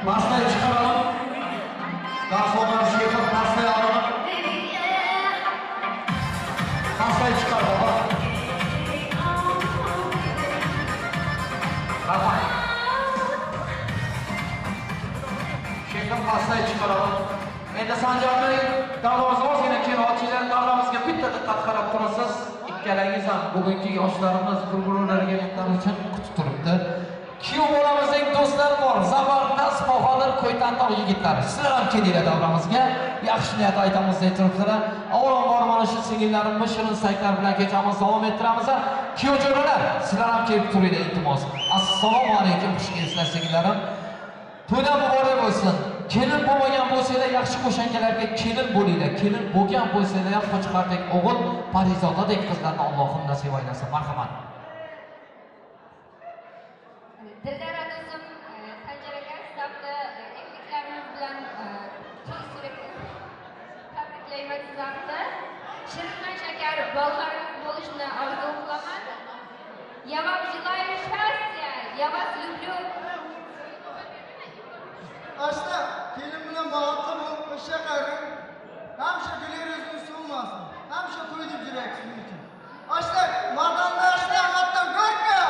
Pastay chiqaralım. Garsonlar shexim pastay olaman. Pastay chiqar baba. Rahmat. Shexim pastay chiqaralım. Endi Sanjarbek davramiz ozgina keyin ochinglar, davramizga bitta diqqat qarab turasiz. Ikkalangiz ham bugungi yoshlarimiz bir-birlariga uchun kutib turibdi. Kuyov bolamizning do'stlari bor, zabardast bahodir Ko'ytantog' yigitlari. Sizlar ham kelinglar davramizga. Yaxshi niyat aytamiz deb turibdilar. Avvalambor mana shu singillarimiz shirin saytlar bilan kechamiz davom ettiramiz. Kuyov jo'ralar, sizlar ham kelib turinglar iltimos. Assalomu alaykum, xush kelibsizlar singillarim. To'ylar muborak bo'lsin. Kelin bo'lmagan bo'lsanglar, yaxshi qo'shankalarga kelin bo'linglar. Kelin bo'lgan bo'lsanglar ham qo'chqardek o'g'il, parizodadek qizlarni Allohim nasib aylasin. Marhamat. Dildora do'stim, Sanjar aka, sizlarni evliliklarimiz bilan to'y tabriklayman sizlarni. Shirindan shakar bolalarimiz bo'lishini orzu qilaman. Я вам желаю счастья, я вас люблю. Ashta, kelin bilan baxtli bo'lib, o'sha qaring. Hamisha güler yüzünüz so'lmasin. Hamisha to'y deb yurak sizning uchun. Ashta, mardonda ashta, hatto go'rka.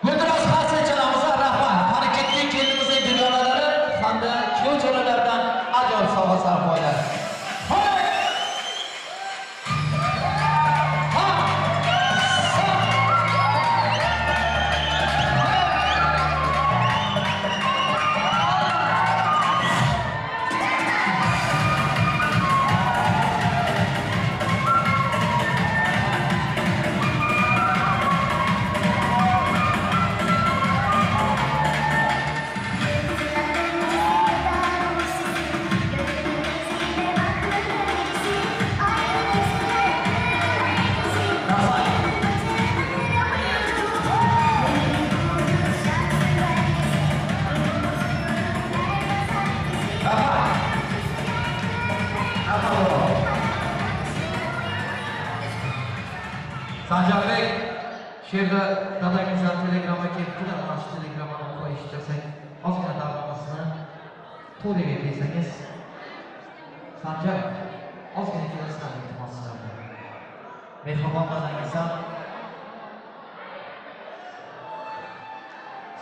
Guldiroz qarsak chalamiz, rahmat. Qani ketdik kelinimizning dugonalari hamda kuyov jo'ralardan ajoyib sovg'a sarpoylar. Sanjarbek, shu yerda dadangizdan telegramma kelibdilar. Mana shu telegrammani o'qib eshitsak, ozgina davramizni to'riga kelsangiz. Sanjar, ozgina kelasizlar iltimos sizlardan. Mehribon dadangizdan.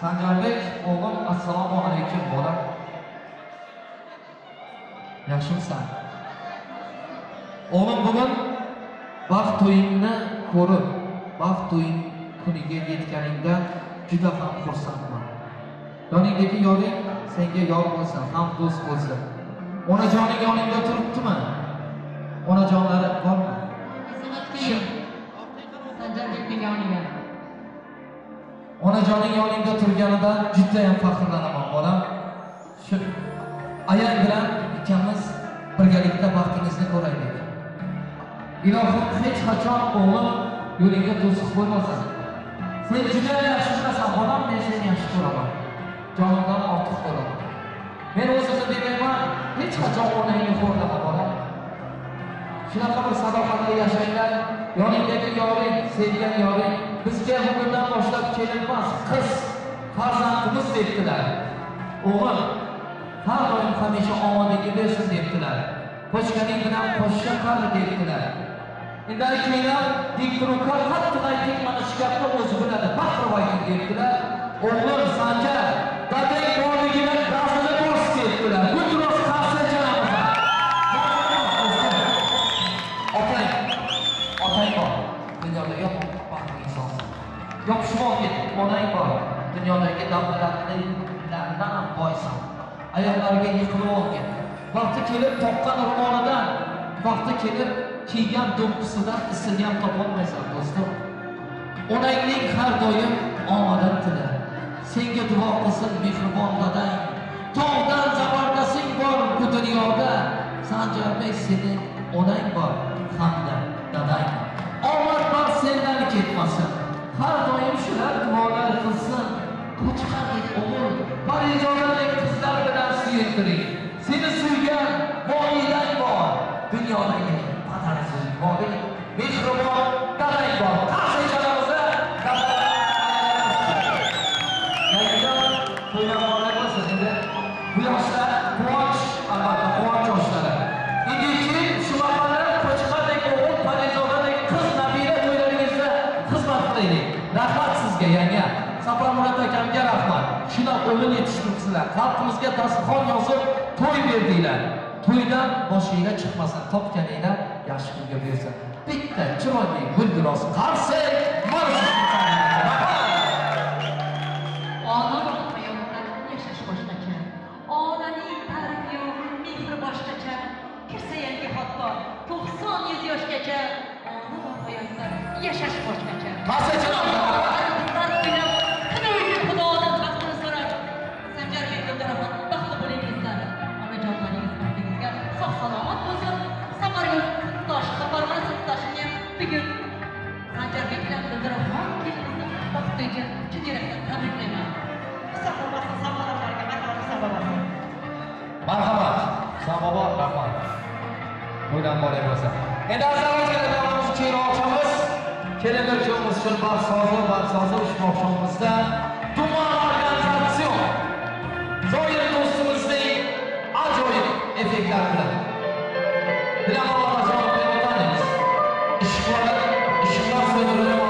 Sanjarbek, o'g'lim, assalomu alaykum bolam. Yaxshimisan? O'g'lim, bugun baxt to'yingni ko'rib, baxt to'ying kuniga yetganingdan juda ham xursandman. Yoningdagi yoring senga yor bo'lsin, ham do'st bo'lsin. Onajoning yoningda turibdimi? Onajonlari bormi? Sanjarbekning yoniga. Onajoning yoningda turganidan juda ham faxrlanaman, bolam. Shu ayang bilan ikkamiz birgalikda baxtingizni ko'raylik. Ilohim hech qachon o'g'lim yo'lingga to'siq qo'ymasin. Sen juda yaxshi bilasan, bolam, men seni yaxshi ko'raman. Jonimdan ortiq ko'raman. Men o'zimni demayman, hech qachon onangni xo'rlama, bolam. Shunaqa bir sadoqatli yashanglar. Yoningdagi yoring, sevgan yoring bizga bugundan boshlab kelinmas, qiz farzandimiz debdilar. O'g'il, har doim hamisha omadingni bersin debdilar. Qo'shganing bilan qo'shga qari debdilar. Undan keyin diktor qattiq ayting, mana shu gapni o'zi biladi, baqirib ayting debdilar. O'g'lim Sanjar, dadang borligidan gazini bos debdilar. Guldiroz qarsak chalamiz. Otang, otang bor. Dunyodagi baxtli insonsan. Yopishib olgin, onang bor. Dunyodagi davlatlardan ham boysan. Oyoqlariga yiqilib olgin. Vaqti kelib toqqan ro'molidan, vaqti kelib kiygan do'ppisidan isini ham topolmaysan, do'stim. Onangning har doim omadini tila. Senga duo qilsin mehribon dadang. Tog'dan zabardasing bor bu dunyoda. Sanjarbek, sening onang bor hamda dadang. Omad baxt sendan ketmasin. Har doim shular duolar qilsin. Qo'chqardek o'g'il, parizodadek qizlar bilan suyuntiring. Seni suygan oilang bor. Dunyodagi badarasiz boring, mehribon Saparmurod akamga rahmat. Shunday o'g'il yetishtiribsizlar. Xalqimizga dasturxon yozib to'y berdinglar. To'ydan boshinglar chiqmasin, topganinglar yaxshi kunga buyursin. Bitta chiroyli gul gilosi qarshi mana shu. Ona hayotda yashash boshqacha. Onaning tarbiya mehri boshqacha. Kirsa yangi hatto 90-100 yoshgacha ona bor hayotda yashash boshqacha. Qarshi chiroyli. Xudodan baxtini so'rab, Sanjarbek Dildoraxon baxtli bo'lingizlar. Onajonlaringiz baxtingizga sog' salomat bo'lsin. Sapargul Sinfdosh, Saparmurod sinfdoshimga bugun Sanjarbek bilan Dildoraxon kelinimizni baxti uchun chin yurakdan tabriklayman. Marhamat. Husan bobo, rahmat. To'ydan boray bo'lsa. Endi azizlar, davramizga keyinroq ochamiz. Kelinlar kuyovimiz uchun baxt sozi ushbu oqshomimizda Tuman organizatsion Zoir do'stimizning ajoyib effektlari bilan. Bilaman, otajon, taniymiz. Ishiqlar so'ndirilib,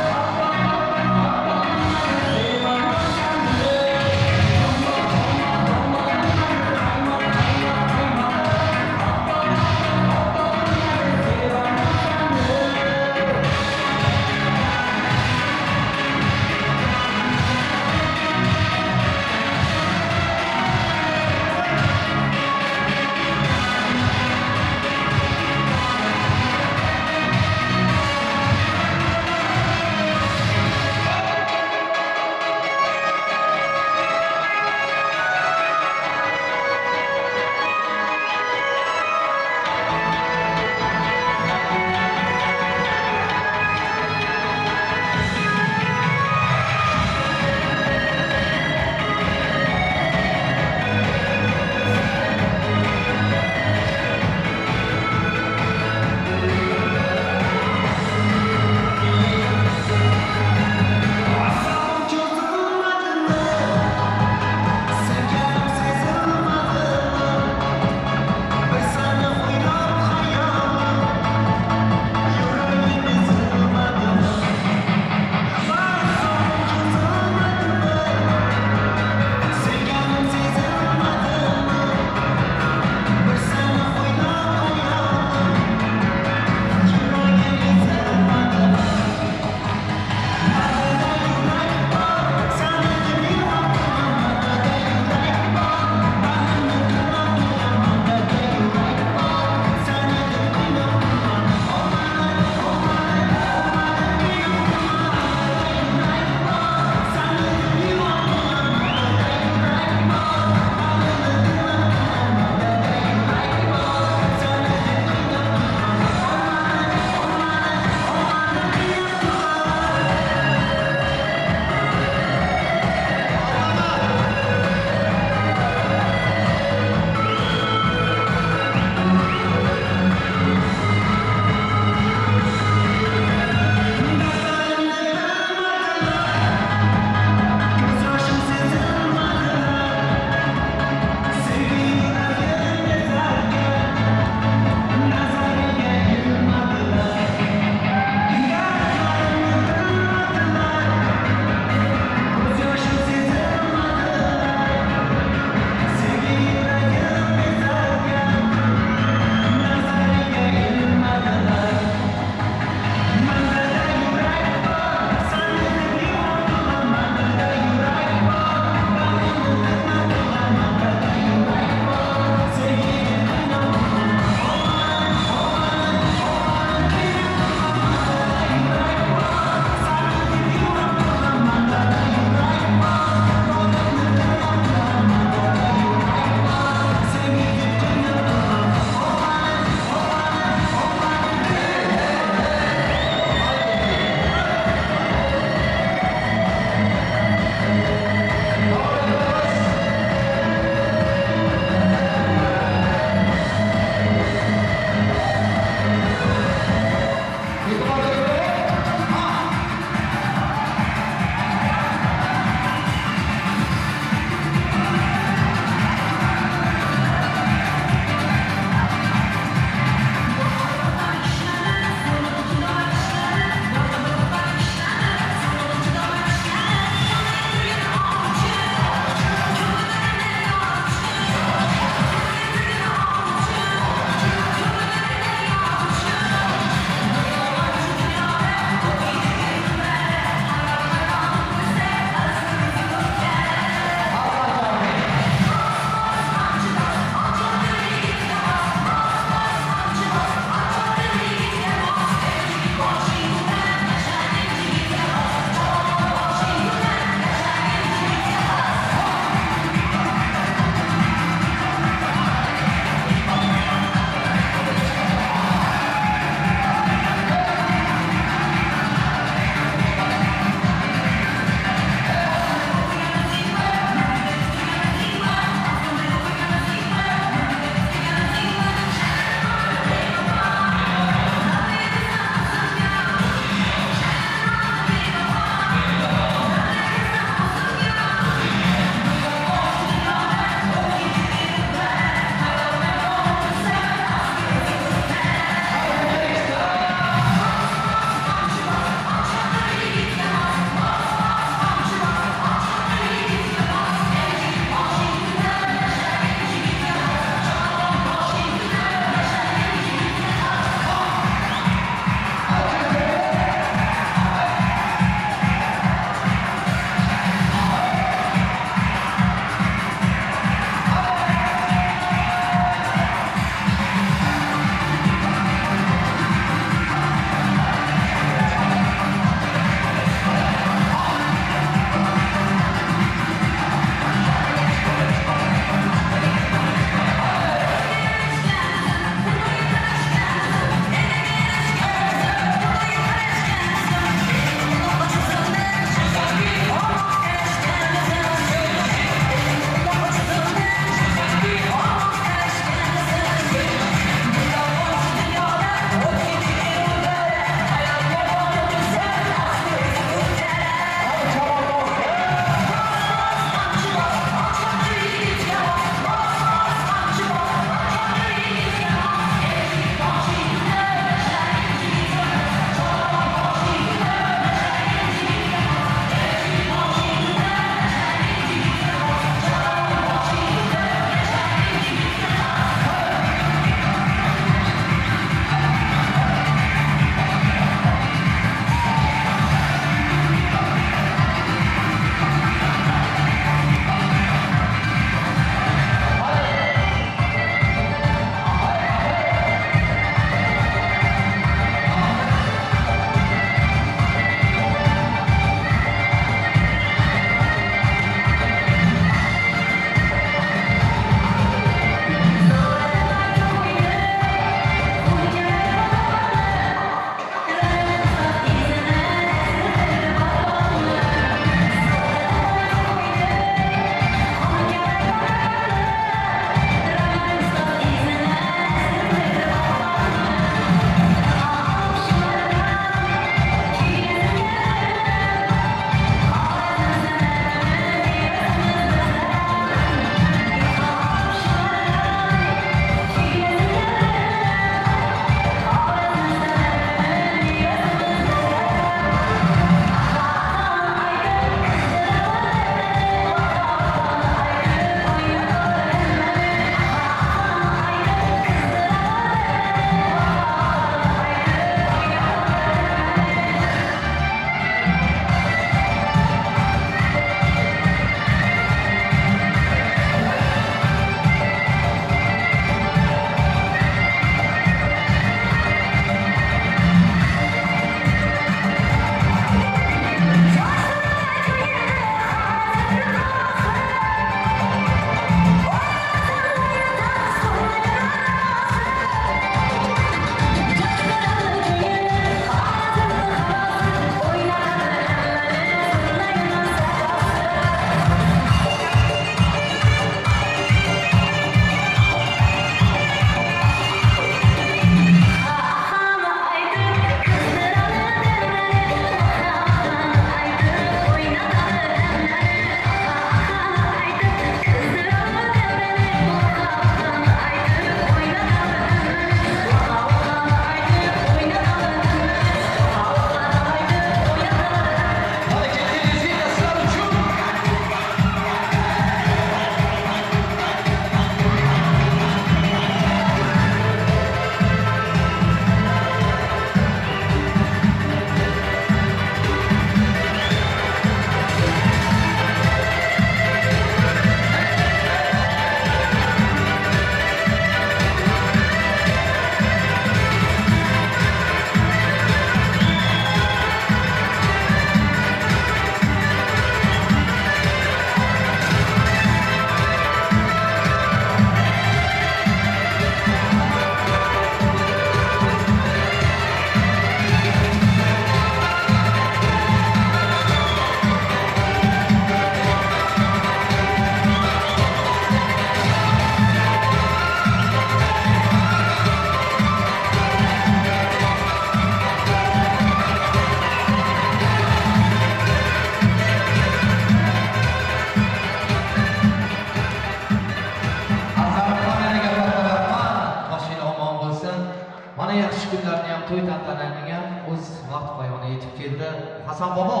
Mana yaxshi kunlarni ham, to'y tantanalarini ham o'z vaqt poyoni yetib keldi. Hasan bobo,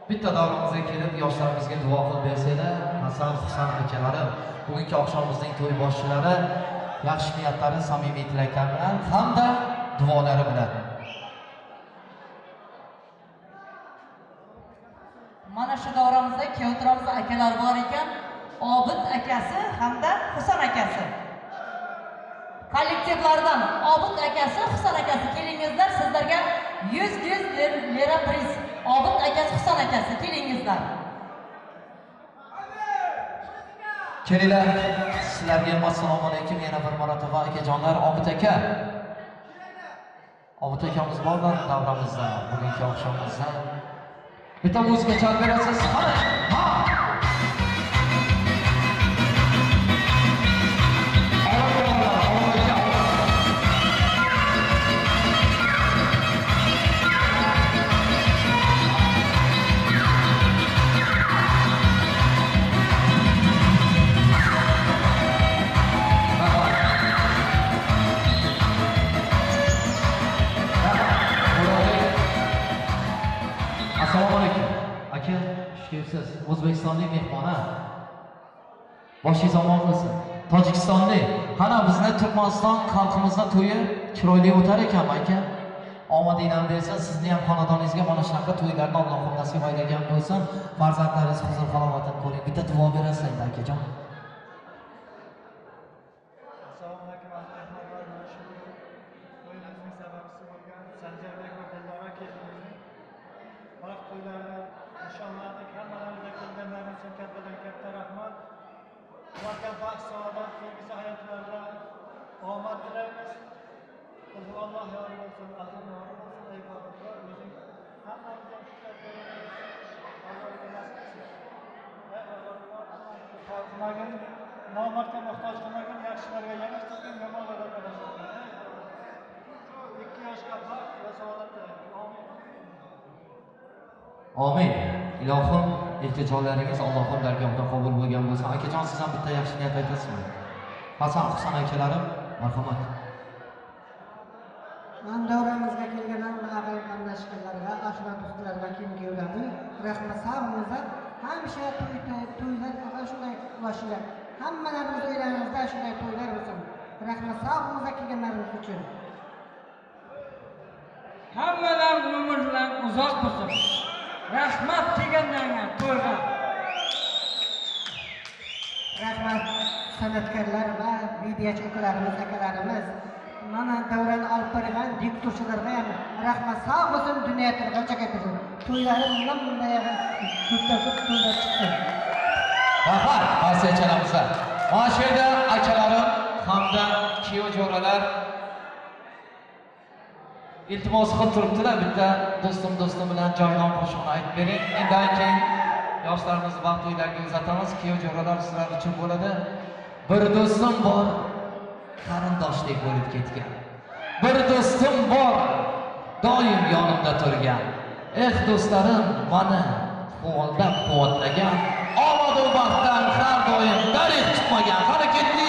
bitta davramizga kelib yoshlarimizga duo qilib bersanglar. Hasan, Husan akalarim, bugungi oqshomimizning to'y boshchilari yaxshi niyatlari, samimiy tilaklar bilan hamda duolari bilan. Mana shu davramizda kuyovturamiz akalar bor ekan. Obid akasi hamda Husan akasi. Kollektivlardan Obid akasi, Husan akasi kelingizlar, sizlarga 100 lira priz. Obid akasi, Husan akasi kelingizlar. Kelinglar, sizlarga ham assalomu alaykum yana bir marotaba akajonlar. Obid aka. Obid akamiz borlar davramizda, bugungi oqshomimizda. Bitta muzika chalib berasiz. Qani? Ha! Assalomu alaykum. Aka, xush kelibsiz. O'zbekistonlik mehmon. Boshingiz omon bo'lsin. Tojikistonlik. Qani bizni Turkmaniston xalqimizning to'yi chiroyli o'tar ekanmi aka? Omadingizdan bersin, sizni ham xonadoningizga mana shunaqa to'ylarni Allohim nasib aylagan bo'lsin. Farzandlaringiz huzur halovatini ko'ring. Bitta duo berasiz endi akajon. Assalomu alaykum aziz mehmonlar. Mana shu to'yimizning sababchisi bo'lgan Sanjarbek va Dildora kelinimizning baxt to'ylarini nishonladik. Hammalaringizga kelganlaringiz uchun kattadan katta rahmat. Ularga baxt, saodat, kelgusi hayotlarida omad tilaymiz. O'zi Alloh yori bo'lsin, ahli yori bo'lsin, ey Parvardigor, o'zing hammamizga shukur qilamiz. Alloh o'zi nasib qilsin. Ey Parvardigor, hammamizni xor qilmagin, nomardga muhtoj qilmagin, yaxshilarga yarashtirgin, yomonlarga qarashtirgin. Ey Parvardigor, shu ikki yoshga baxt va saodat tilaymiz. Amin. Amin. Ilohim, iltijolaringiz Allohim dargohida qabul bo'lgan bo'lsin. Akajon, siz ham bitta yaxshi niyat aytasizmi? Hasan, Husan akalarim, marhamat. Man davramizga kelgan hamma ag'ay qarindoshlarga, oshna do'stlarga, kelin-kuyovlarga rahmat, sog'lig'ingizda hamisha to'ylar shunday ulashinglar. Hammalarimiz uylarimizda shunday to'ylar bo'lsin. Rahmat, sog'lig'ingizda kelganlaringiz uchun. Hammalar umrlar uzoq bo'lsin. Rahmat deganlarga to'yga. Rahmat san'atkorlar va videochi ukalarimiz, akalarimiz. Mana davrani olib borgan diktorchilarga ham rahmat, sog' bo'lsin, dunyo turgancha ketsin. To'ylari bundan buyog'i ko'pdan ko'p to'ylar chiqsin. Rahmat barcha akalarimizga. Mana shu yerda akalarim hamda kuyov jo'ralar iltimos qilib turibdilar, bitta do'stim bilan joynon qo'shig'ini aytib bering. Undan keyin yoshlarimizni baxt to'ylariga uzatamiz. Kuyov jo'ralar sizlar uchun bo'ladi. Bir do'stim bor, qarindoshdek bo'lib ketgan. Bir do'stim bor, doim yonimda turgan. Eh do'stlarim, mani qo'llab quvvatlagan, omad va baxtdan har doim darig' tutmagan. Qani ketdik.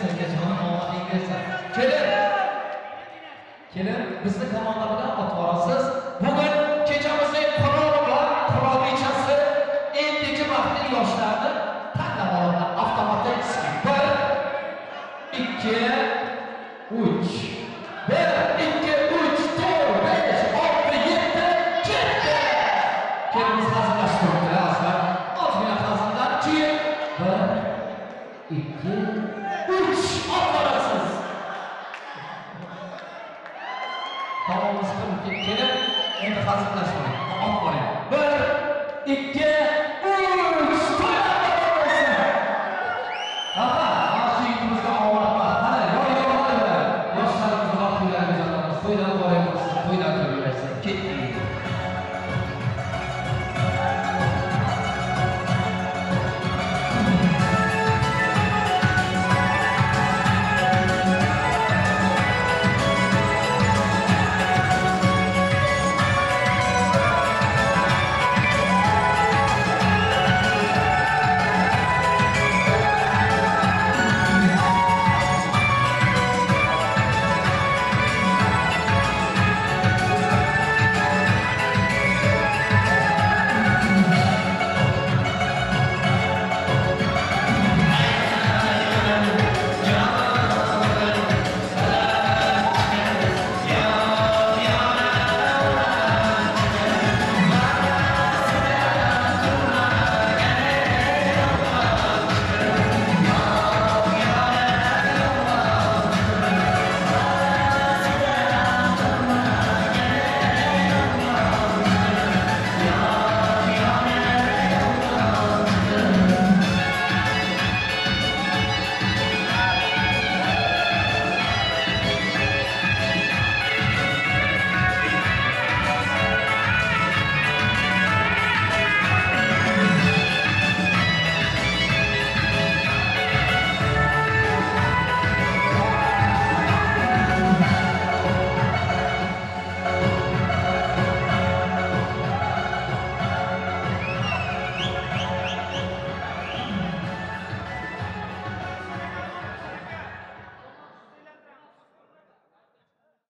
bersin ukajonim, omading bersin. Kelin, kelin bizni komanda bilan ot borasiz. Bugun kechamizning qiroli va qirolichasi endigi vaqtning yoshlarni tanlab oladi. Avtomatik 1 2 3 1 2 3 4 5 6 7 ketdi. Kelinimiz hazillashib turibdilar azizlar. Ozgina hazildan keyin 1 2 3 ot borasiz. Tamomimiz qilib kelib, endi hazillashib.